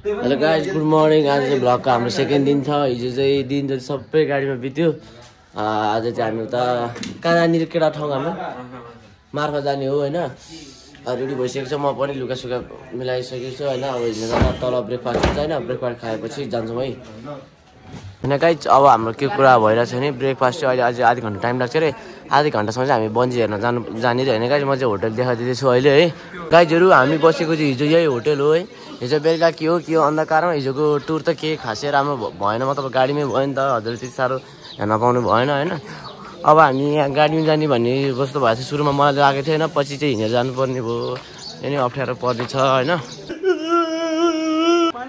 Hello guys, good morning. आज चाहिँ भ्लगको हाम्रो सेकेन्ड दिन छ। हिजो चाहिँ दिन चाहिँ सबै गाडीमा बित्यो। आज चाहिँ हामी उता कहाँ जाने केटा ठाउँ हाम्रो मार्फा जाने हो होइन। रेडी भइसकेको छ, म पनि लुगासुगा मिलाइसकेको छु होइन। अब हिँड्नु जाँदा तल ब्रेकफास्ट हुन्छ होइन, ब्रेकफास्ट खाएपछि जान्छौँ है होइन गाइज। अब हाम्रो के कुरा भइरहेको छ भने ब्रेकफास्ट चाहिँ अहिले अझै आधी घन्टा टाइम लाग्छ अरे। आधी घन्टासम्म चाहिँ हामी बन्जी हेर्न जाने होइन गाइज। म चाहिँ होटल देखाइदिँदैछु अहिले है गाइजहरू। हामी बसेको चाहिँ हिजो यही होटल हो है। हिजो बेलुका के हो अन्धकारमा हिजोको टुर त केही खासै राम्रो भएन, मतलब गाडीमै भयो नि त। हजुर त्यति साह्रो हेर्न पाउनु भएन होइन। अब हामी यहाँ गाडीमा जाने भन्ने जस्तो भएको थियो सुरुमा, मलाई लागेको थियो होइन। पछि चाहिँ हिँडेर जानुपर्ने भयो, यही अप्ठ्यारो पर्नेछ होइन।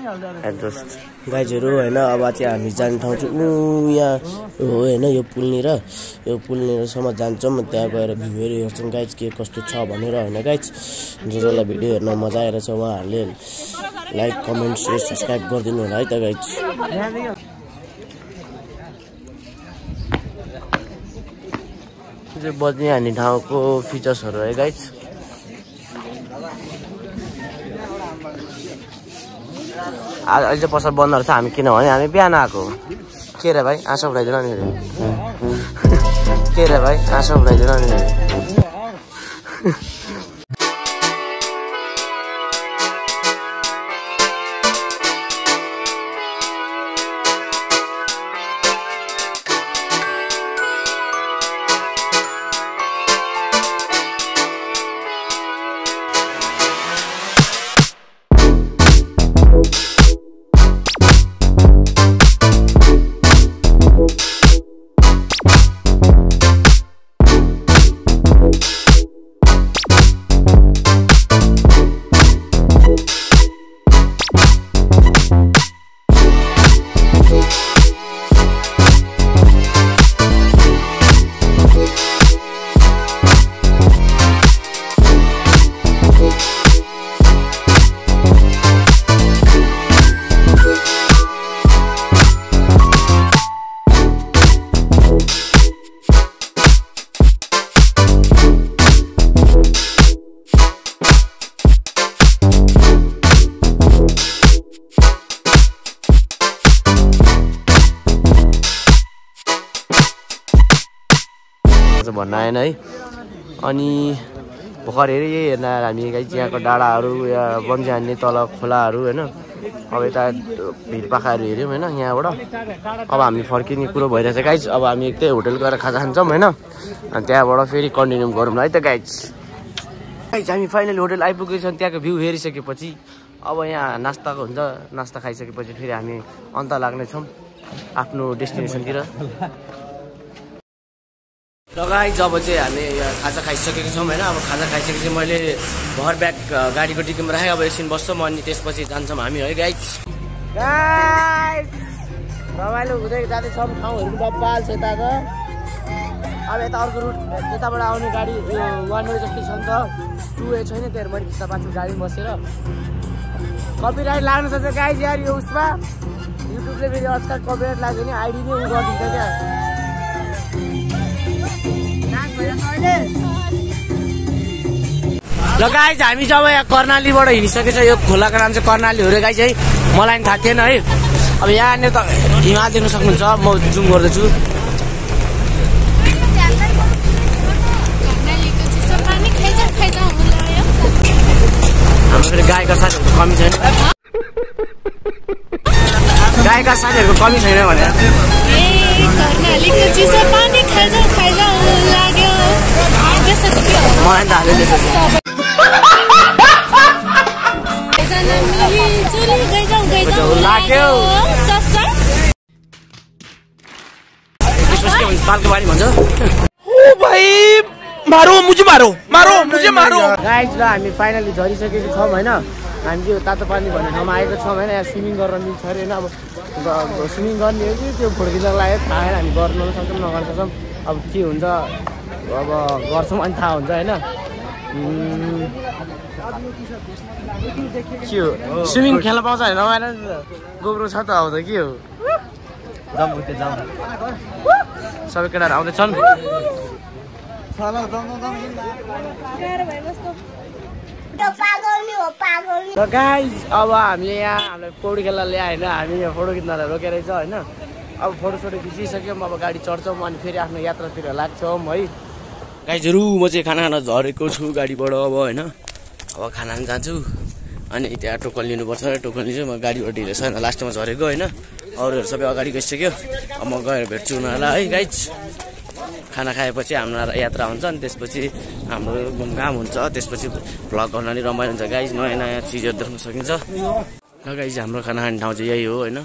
एडजस्ट गाइजहरू होइन। अब चाहिँ हामी जाने ठाउँ चाहिँ यहाँ हो होइन, यो पुलनिरसम्म जान्छौँ। त्यहाँ गएर भ्यूहरू हेर्छौँ गाइज के कस्तो छ भनेर होइन गाइज। जसलाई भिडियो हेर्न मजा आइरहेछ उहाँहरूले लाइक कमेन्ट सेयर सब्सक्राइब गरिदिनु होला है त गाइज। चाहिँ बज्ने हान्ने ठाउँको फिचर्सहरू है गाइज। अहिले चाहिँ पसल बन्दहरू छ हामी, किनभने हामी बिहान आएको। के रे भाइ आँसु उठाइदिन नि रे, के रे भाइ आँसु उठाइदिन नि रे। भन्न आएन है। अनि भर्खर हेरेँ यही हेर्न आएर हामी यहाँको डाँडाहरू या बन्जी हान्ने तल खोलाहरू होइन। अब यता भिरपाखाहरू हेऱ्यौँ होइन यहाँबाट। अब हामी फर्किने कुरो भइरहेछ गाइज। अब हामी एक होटल गएर खाजा खान्छौँ होइन, अनि त्यहाँबाट फेरि कन्टिन्यू गरौँ है त गाइज। हामी फाइनली होटल आइपुगेको छौँ। त्यहाँको भ्यू हेरिसकेपछि अब यहाँ नास्ताको हुन्छ, नास्ता खाइसकेपछि फेरि हामी अन्त लाग्नेछौँ आफ्नो डेस्टिनेसनतिर। र गाइज अब चाहिँ हामी खाजा खाइसकेको छौँ होइन। अब खाजा खाइसकेपछि मैले भर ब्याग गाडीको डिक्कीमा राखेँ। अब एकछिन बस्छौँ अनि त्यसपछि जान्छौँ हामी है गाइज। रमाइलो हुँदै जाँदैछौँ, ठाउँहरू बब्बाल छ यताको। अब यता अर्को रुट यताबाट आउने गाडी यो वान वे जस्तै छ नि त, टु वे छैन। त्यहाँ मैले खिच्दा पाछु गाडी बसेर कपिराइट लाग्नु सक्छ गाइज यार। यो उसमा युट्युबले फेरि आजकल कपिराइट लाग्यो भने आइडी नै उ गरिदिन्छ क्या। ल गाइज हामी जब यहाँ कर्णालीबाट हिँडिसकेछ, यो खोलाको नाम चाहिँ कर्णाली हो रे गाइज है। मलाई पनि थाहा थिएन है। अब यहाँनिर त हिमाल देख्न सक्नुहुन्छ, म जुम गर्दैछु। हाम्रो फेरि गायकका साथीहरूको कमी छैन, गायकका साथीहरूको कमी छैन भनेर मलाई त हाल्यो लाग्यो। पार्कको बारी भन्छ भाइ मारो मुझे मारो मारो मुझे मारो गाइज। ल हामी फाइनली झरिसकेको छौँ होइन। हामी चाहिँ तातो पानी भन्ने ठाउँमा आएको छौँ होइन। यहाँ स्विमिङ गर्न मिल्छ अरे होइन। अब स्विमिङ गर्ने हो कि त्यो फुर्किँदा लाग्यो थाहा छैन। हामी गर्न सक्छौँ नगर्न सक्छौँ, अब के हुन्छ अब गर्छौँ अनि थाहा हुन्छ होइन। के हो स्विमिङ खेल्न पाउँछ होइन रमाएर गोब्रो छ त। अब त के हो सबै केटाहरू आउँदैछन्। ल गाइज अब हामीले यहाँ हामीलाई पौडी खेल्न ल्यायो होइन हामी यहाँ फोटो खिच्नलाई रोकेर छ होइन अब फोटो खिचिसक्यौँ अब गाडी चढ्छौँ अनि फेरि आफ्नो यात्रातिर लाग्छौँ है गाइजहरू म चाहिँ खाना खान झरेको छु गाडीबाट अब होइन अब खाना खान जान्छु अनि त्यहाँ टोकन लिनुपर्छ टोकन लिन्छु म गाडीबाट ढिलो छैन लास्टमा झरेको होइन अरूहरू सबै अगाडि गइसक्यो अब म गएर भेट्छु उनीहरूलाई है गाइज खाना खाएपछि हाम्रो यात्रा हुन्छ अनि त्यसपछि हाम्रो घुमघाम हुन्छ त्यसपछि भ्लग गर्न नि रमाइलो हुन्छ गाइज नयाँ नयाँ चिजहरू देख्न सकिन्छ ल गाइज हाम्रो खाना खाने ठाउँ चाहिँ यही हो होइन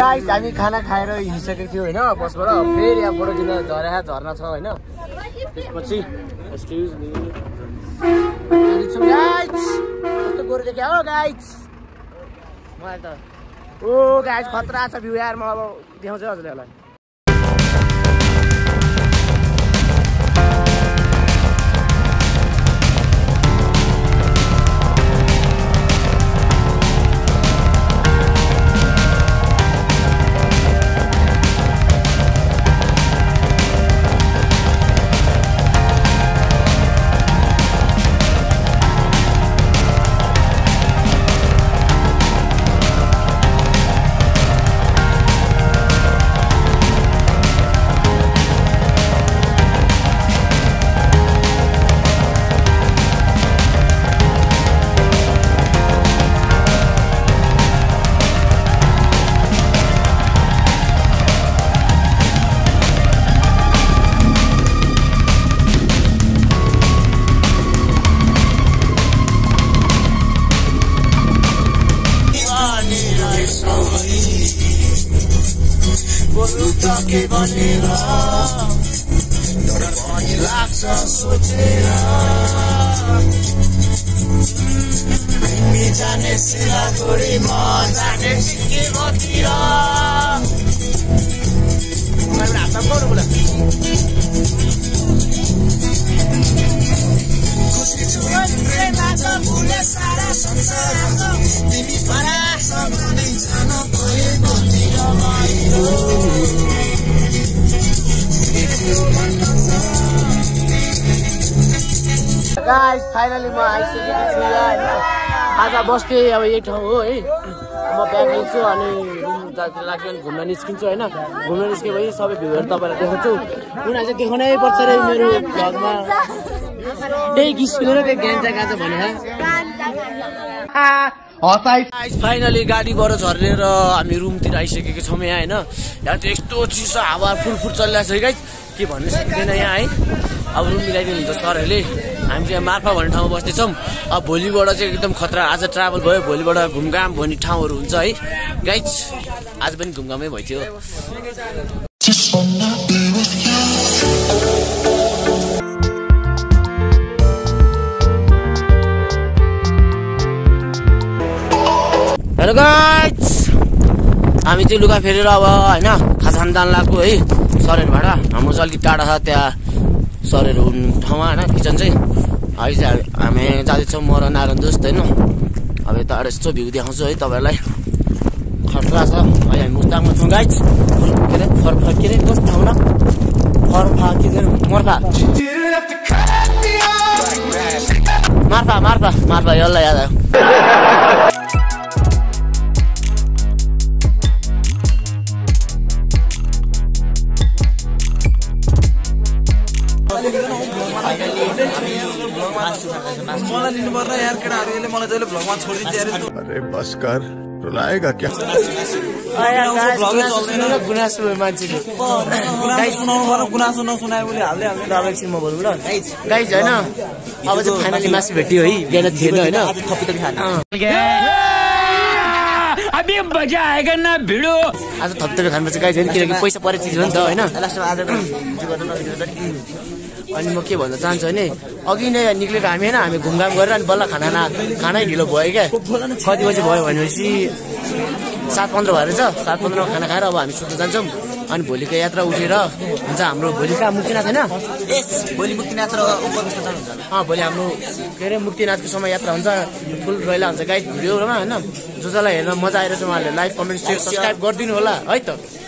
गाइस हामी खाना खाएर हिँडिसकेको थियो होइन बसबाट फेरि यहाँ फोटो खिच्न झर्ना छ होइन त्यसपछि एक्सक्युज मी कस्तो गोरु देख्यो हो गाइस मलाई त ओ गाइस खतरा छ भ्यू यार म अब देखाउँछु हजुरहरूलाई के भनेर डर पनि लाग्छ सोचेर तिमी जाने सिलगढी म जाने सिक्किमतिर खुसी छु भुले सारा संसार तिमी परासँग नै जान गएको तिर बाहिर गाइस फाइनली म आइसकेको छु होइन आज बस्दै अब यही ठाउँ हो है म ब्याग लिन्छु अनि रुम जातिर लाग्यो भने घुम्न निस्किन्छु होइन घुम्न निस्केपछि सबै भ्यूहरू तपाईँलाई देखाउँछु उनीहरू चाहिँ देखाउनै पर्छ रे मेरो भ्लगमा त्यही गिस्किँदैन त्यही गान्जा गाजा भनेर फाइनली गाडीबाट झरेर हामी रुमतिर आइसकेको छौँ यहाँ होइन यहाँ चाहिँ यस्तो चिसो हावा फुलफुल चलिरहेको छ गाइस के भन्नु सकिँदैन यहाँ है अब रुम मिलाइदिनुहुन्छ सरहरूले हामी चाहिँ मार्फा भन्ने ठाउँमा बस्दैछौँ अब भोलिबाट चाहिँ एकदम खतरा आज ट्राभल भयो भोलिबाट घुमघाम भन्ने ठाउँहरू हुन्छ है गाइस आज पनि घुमघामै भइथ्यो हेलो गाइस हामी चाहिँ लुगा फेरेर अब होइन खाजा खान जान लाग्यो है सरहरूबाट हाम्रो चाहिँ अलिक टाढा छ त्यहाँ सरहरू हुने ठाउँमा होइन किचन चाहिँ अहिले चाहिँ हामी जाँदैछौँ म र नारायण दोस्त होइन अब यता यस्तो भ्यू देखाउँछु है तपाईँहरूलाई खतरा छ अहिले हामी मुस्ताङमा छौँ गाइस के अरे के अरे कस्तो ठाउँ न मार्फा यसलाई याद आयो अरे बस कर रुलाएगा क्या गुनासो नसुनायो भने हाल्दै एकछिन म बोलौँ ल गाइज होइन अब चाहिँ फाइनली मासु भेट्यो है बिहान थिएन होइन अभी मजा आएगा ना भिडो आज थप्दै खानुपर्छ गाइज होइन किनकि पैसा परेको चिज हो नि त होइन अनि म के भन्न चाहन्छु भने अघि नै निक्लेको हामी होइन हामी घुमघाम गरेर अनि बल्ल खानै ढिलो भयो क्या कति बजी भयो भनेपछि 7:15 भएर छ 7:15 खाना खाएर अब हामी सुत्न जान्छौँ अनि भोलिको यात्रा उठेर हुन्छ हाम्रो भोलि कहाँ मुक्तिनाथ होइन भोलि मुक्तिनाथ र भोलि हाम्रो के अरे मुक्तिनाथको समय यात्रा हुन्छ फुल रहिला हुन्छ गाइड भिडियोमा होइन जो जसलाई हेर्न मजा आइरहेछ उहाँहरूले लाइक कमेन्ट सेयर सब्सक्राइब गरिदिनु होला है त।